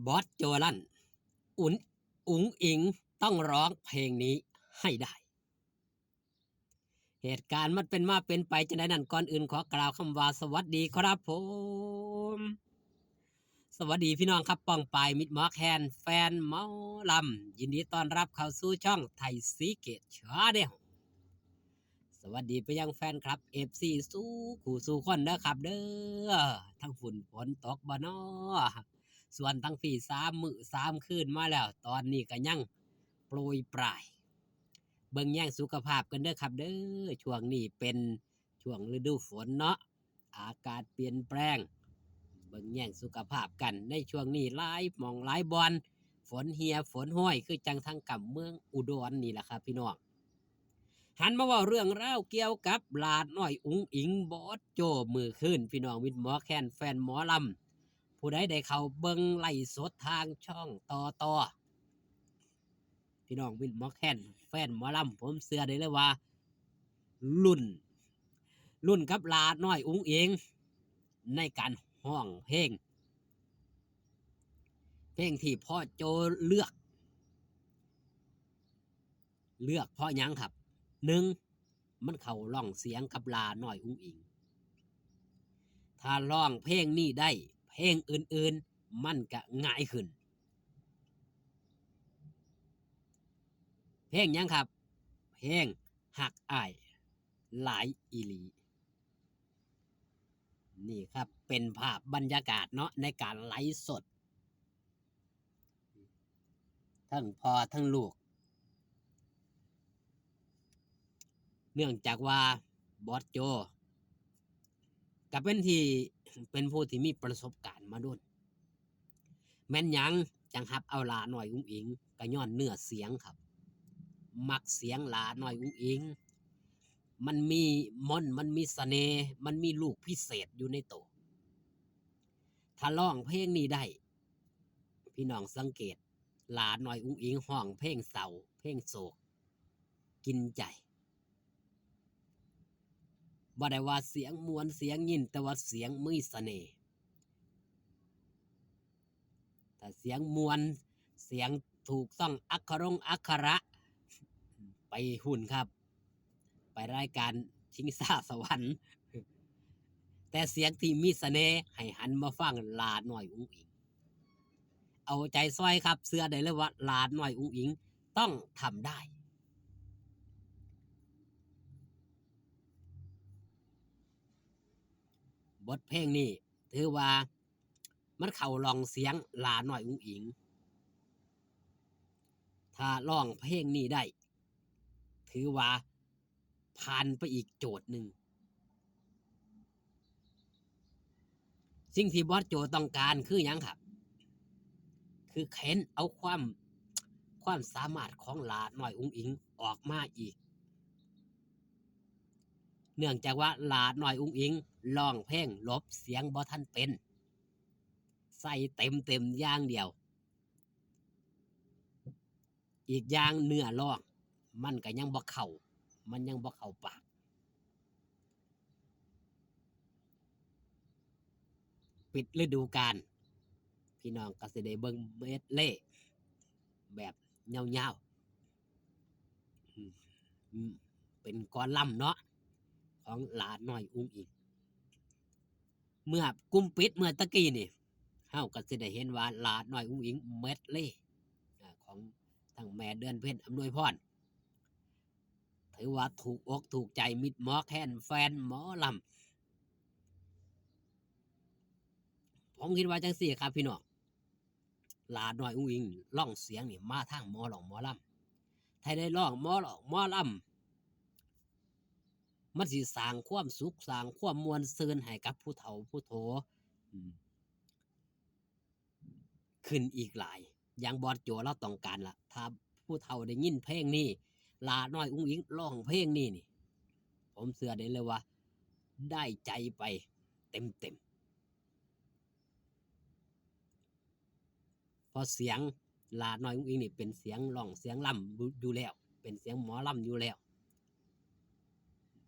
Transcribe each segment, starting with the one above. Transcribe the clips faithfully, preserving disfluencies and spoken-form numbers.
บอสโจลั่น อุ๋น อุ๋งอิ๋งต้องร้องเพลงนี้ให้ได้ เหตุการณ์มันเป็นมาเป็นไปจั่งใดนั้น ก่อนอื่นขอกล่าวคำว่าสวัสดีครับผม สวัสดีพี่น้องครับ ป้องปาย มิตรหมอแคน แฟนหมอลำ ยินดีต้อนรับเข้าสู่ช่องไทยซีเกตชาแนล สวัสดีไปยังแฟนคลับ เอฟซี สู่คู่สู่คนเด้อครับเด้อ ทั้งฝุ่นฝนตกบ่น้อ ส่วนทั้งพี่สามมื้อสามคืนมาแล้ว ตอนนี้ก็ยังโปรยปราย เบิ่งแยงสุขภาพกันเด้อครับเด้อ ช่วงนี้เป็นช่วงฤดูฝนเนาะ อากาศเปลี่ยนแปลง เบิ่งแยงสุขภาพกัน ในช่วงนี้หลายหม่องหลายบ่อน ฝนเหียฝนห้อย คือจั่งทางก้ำเมืองอุดรนี่แหละครับพี่น้อง หันมาเว้าเรื่องราวเกี่ยวกับหลาน้อยอุ๋งอิ๋ง บอสโจมื้อคืน พี่น้องมิตรหมอแคน แฟนหมอลำ ผู้ใดได้เข้าเบิ่งไลฟ์สดทางช่องต่อต่อ พี่น้องมิตรหมอแคน แฟนหมอลำ ผมเชื่อได้เลยว่า ลุ้น ลุ้นกับหลาน้อยอุ๋งอิ๋ง ในการฮ้องเพลง เพลงที่พ่อโจเลือก เลือกเพราะหยังครับ หนึ่ง มันเข้าร่องเสียงกับหลาน้อยอุ๋งอิ๋ง ถ้าร้องเพลงนี้ได้ เพลงอื่นๆ มันก็ง่ายขึ้น เพลงหยังครับ เพลงฮักอ้ายหลายอีหลี นี่ครับ เป็นภาพบรรยากาศเนาะ ในการไลฟ์สด ทั้งพ่อทั้งลูก เนื่องจากว่าบอสโจ ก็เป็นที่ เป็นผู้ที่มีประสบการณ์มาโดน แม่นหยังจั่งฮับเอาหลาน้อยอุ๋งอิ๋ง ก็ย้อนเนื้อเสียงครับ มักเสียงหลาน้อยอุ๋งอิ๋ง มันมีมนต์ มันมีเสน่ห์ มันมีลูกพิเศษอยู่ในตัว ถ้าร้องเพลงนี้ได้ พี่น้องสังเกต หลาน้อยอุ๋งอิ๋งฮ้องเพลงเศร้า เพลงโศก กินใจ บ่ได้ว่าเสียงม่วนเสียงยิน แต่ว่าเสียงมีเสน่ห์ ถ้าเสียงม่วน เสียงถูกต้องอักขรงอักขระ ไปหุ่นครับ ไปรายการชิงช้าสวรรค์ แต่เสียงที่มีเสน่ห์ ให้หันมาฟังหลาน้อยอุ๋งอิ๋ง เอาใจซอยครับ เชื่อได้เลยว่าหลาน้อยอุ๋งอิ๋งต้องทำได้ บทเพลงนี้ถือว่ามันเข้าร่องเสียงหลาน้อยอุ๋งอิ๋ง ถ้าร้องเพลงนี้ได้ ถือว่าผ่านไปอีกโจทย์หนึ่ง สิ่งที่บอสโจต้องการคือหยังครับ คือเค้นเอาความ ความสามารถของหลาน้อยอุ๋งอิ๋งออกมาอีก เนื่องจากว่าหลาน้อยอุ๋งอิ๋งร้องเพลงหลบเสียงบ่ทันเป็น ใส่เต็มๆอย่างเดียว อีกอย่างเนื้อร้อง มันก็ยังบ่เข้า มันยังบ่เข้าปาก ปิดฤดูกาล พี่น้องก็สิได้เบิ่งเมดเล่แบบยาวๆ อืม อืม เป็นกอลัมน์เนาะ ของหลาน้อยอุ๋งอิ๋ง เมื่อกุมปิดเมื่อตะกี้นี่ เฮาก็สิได้เห็นว่าหลาน้อยอุ๋งอิ๋งเมดเล่ อ่า ของทั้งแม่เดือนเพ็ญ อำนวยพร ถือว่าถูกอกถูกใจมิตรหมอแคน แฟนหมอลำ ผมคิดว่าจั่งซี้ครับพี่น้อง หลาน้อยอุ๋งอิ๋งร่องเสียงนี่มาทางหมอร้องหมอลำ ถ้าได้ร้องหมอร้องหมอลำ มันสิสร้างความสุข สร้างความม่วนซื่นให้กับผู้เฒ่าผู้โถ อืม ขึ้นอีกหลาย อย่างบอสโจลาวต้องการล่ะ ถ้าผู้เฒ่าได้ยินเพลงนี้ หลาน้อยอุ๋งอิ๋งร้องเพลงนี้นี่ ผมเชื่อได้เลยว่า ได้ใจไปเต็มๆ เพราะเสียงหลาน้อยอุ๋งอิ๋งนี่เป็นเสียงร้องเสียงลำอยู่แล้ว เป็นเสียงหมอลำอยู่แล้ว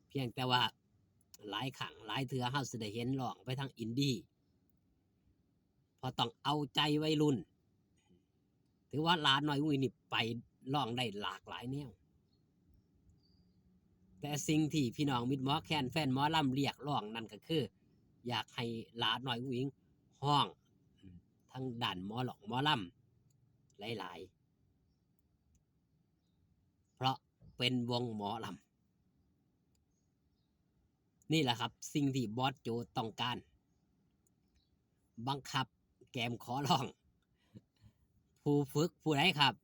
เพียงแต่ว่าหลายครั้งหลายเทื่อเฮาสิได้เห็นร้องไปทางอินดี้ เพราะต้องเอาใจวัยรุ่น ถือว่าหลาน้อยอุ้งอิงนี่ไปร้องได้หลากหลายแนว แต่สิ่งที่พี่น้องมิตรหมอแคนแฟนหมอลำเรียกร้องนั่นก็คือ อยากให้หลาน้อยอุ้งอิงฮ้อง อืม ทางด้านหมอร้องหมอลำหลายๆ เพราะเป็นวงหมอลำ นี่แหละครับ สิ่งที่บอสโจต้องการ บังคับแกมขอร้อง ผู้ฝึกผู้ใดครับ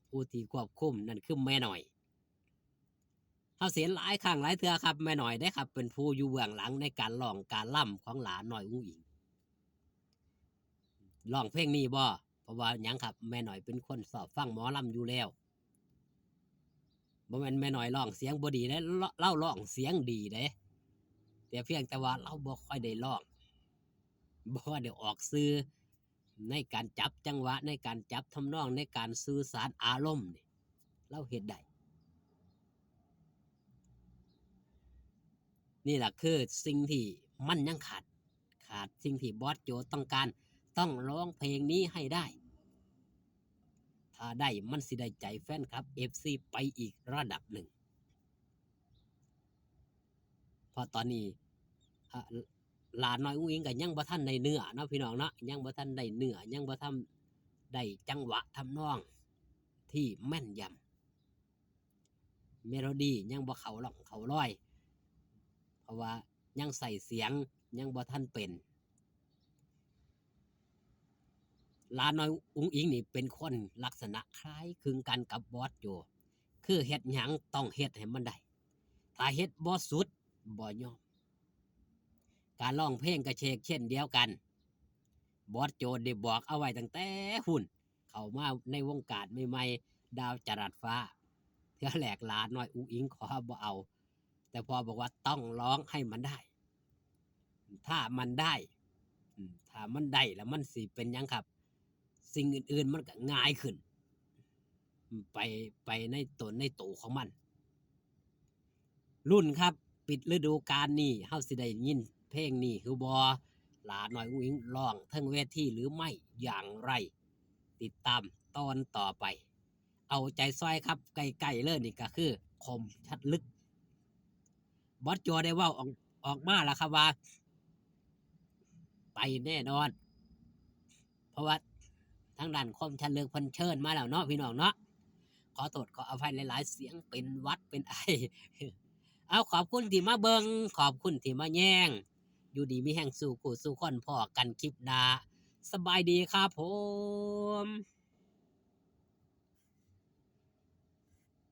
ผู้ที่ควบคุมนั่นคือแม่น้อย เฮาเห็นหลายครั้งหลายเทื่อครับ แม่น้อยเด้ครับ เป็นผู้อยู่เบื้องหลังในการร้องการรำของหลาน้อยอุ้งอิง ร้องเพลงนี้บ่ เพราะว่าหยังครับ แม่น้อยเป็นคนชอบฟังหมอลำอยู่แล้ว บ่แม่นแม่น้อยร้องเสียงบ่ดีเด้ เลา ลาวร้องเสียงดีเด้ แต่เพียงแต่ว่าลาวบ่ค่อยได้ร้อง บ่ค่อยได้ออกสื่อ ในการจับจังหวะ ในการจับทำนอง ในการสื่อสารอารมณ์นี่ ลาวเฮ็ดได้ นี่ล่ะคือสิ่งที่มันยังขาด ขาดสิ่งที่บอสโจต้องการ ต้องร้องเพลงนี้ให้ได้ ถ้าได้มันสิได้ใจแฟนคลับ เอฟซี ไปอีกระดับหนึ่ง เพราะตอนนี้ อ่ะ หลาน้อยอุ้งอิงก็ยังบ่ทันได้เนื้อเนาะพี่น้องเนาะ ยังบ่ทันได้เนื้อ ยังบ่ทันได้จังหวะทำนองที่แม่นยำ เมโลดี้ยังบ่เข้าร่องเข้ารอย เพราะว่ายังใส่เสียงยังบ่ทันเป็น หลาน้อยอุ๋งอิ๋งนี่เป็นคนลักษณะคล้ายคลึงกันกับบอสโจ คือเฮ็ดหยังต้องเฮ็ดให้มันได้ ถ้าเฮ็ดบ่สุดบ่ยอม การร้องเพลงก็เชกเช่นเดียวกัน บอสโจได้บอกเอาไว้ตั้งแต่พุ้น เข้ามาในวงการใหม่ๆ ดาวจรัสฟ้า เทื่อแรกหลาน้อยอุ๋งอิ๋งขอบ่เอา แต่พ่อบอกว่าต้องร้องให้มันได้ ถ้ามันได้ อืม ถ้ามันได้แล้วมันสิเป็นหยังครับ สิ่งอื่นๆมันก็ง่ายขึ้น ไป ไปในตนในโตของมัน ลุ้นครับ ปิดฤดูกาลนี้เฮาสิได้ยินเพลงนี้หรือบ่ หลาน้อยอุ๋งอิ๋งร้องเทิงเวทีหรือไม่อย่างไร ติดตามตอนต่อไป เอาใจซอยครับ ใกล้ๆเลยนี่ก็คือคมชัดลึก บอสโจได้เว้าออก ออกมาแล้วครับว่า ไปแน่นอน เพราะว่าทางด้านคมชัดลึกเพิ่นเชิญมาแล้วเนาะพี่น้องเนาะ ขอโทษขออภัยหลายๆ เสียงเป็นหวัดเป็นไอ เอาขอบคุณที่มาเบิ่ง ขอบคุณที่มาแยง อยู่ดีมีแฮงสู่คู่สู่คน พ้อกันคลิปหน้า สบายดีครับผม